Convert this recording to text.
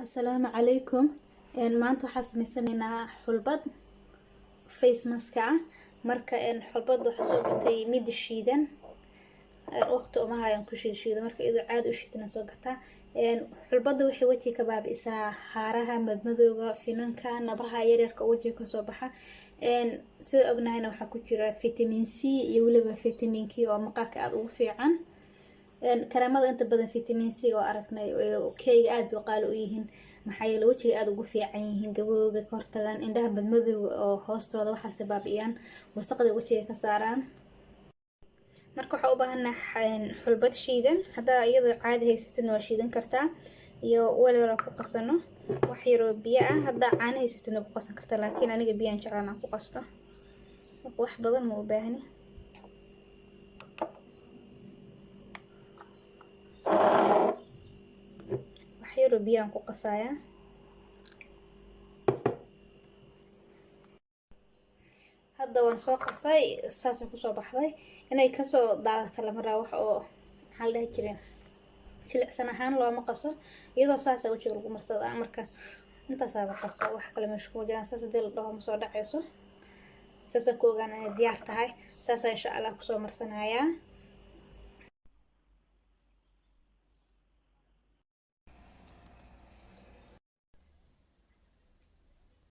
Asalaamu calaykum. Maanta waxaa sameysanaynaa xulbad face mask ah. Marka xulbad waxaa soo gatay mid shiidan, waqti uma hayan ku shiido. Marka iyadoo caadi u shiidana soo gataa. Xulbada waxay wejiga ka baabi'isaa haaraha, madmadowga, finanka, nabraha yaryarka oo wejiga kasoo baxa. Sida ognahayna, waxaa ku jira vitamin C iyo weliba vitamin K oo maqaarka aada ugu fiican. Kareemada inta badan vitamin C oo aragnay, K-ga aada bay qaali u yihiin, maxaa yeele wejiga aada ugu fiican yihiin, gabowga ka hortagaan, indhaha madmadowga oo hoostooda waxaase baabi'iyaan, wasaqda wejiga ka saaraan. Marka waxaa u baahanahay xulbad shiidan. Haddaa iyadoo caadi haysatidna waa shiidan kartaa, iyo weel yar oo ku qasano, wax yaroo biyo ah. Haddaa caano haysatidna ku qasan kartaa, laakiin aniga biyaan jeclaan aan ku qasto. Marka wax badan ma u baahni. Wax yaroo biyaan ku qasayaa. Hadda waan soo qasay, saasay kusoo baxday. Inay kasoo daadata lama rabo, wax oo maxaa la dhahi jiray, jilicsan ahaan looma qaso. Iyadoo saasa wejiga lagu marsadaa. Marka intaasaaba qasa, wax kale meesha kuma jiraan. Saas hadii la dhaho ma soo dhacayso, saasa ku ogaan inay diyaar tahay. Saasa insha Allah kusoo marsanayaa.